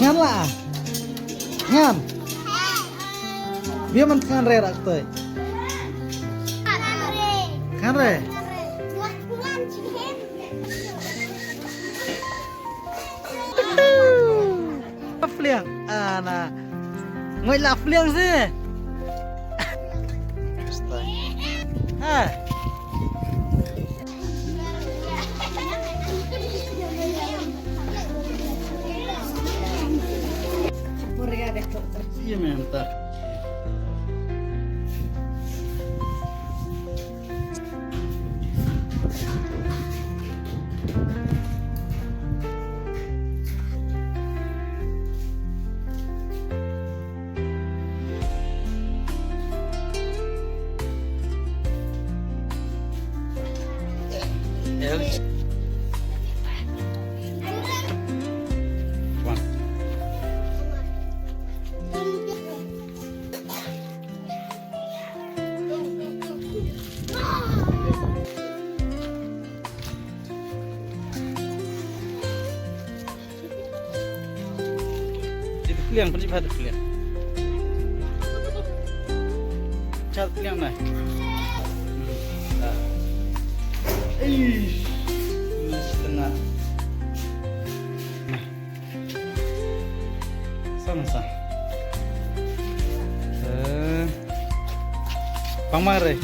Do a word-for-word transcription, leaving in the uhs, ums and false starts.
Ngan la. Ngan. Bia man ngan re rak toi. Ngan re. Fliang. Ana. Ngoi la fliang se. Ha. Iya, mantap. Pliang, pynjip ha pliang. Chat pliang na. Eish. Ni setengah. Sama sa. Eh. Pang mare.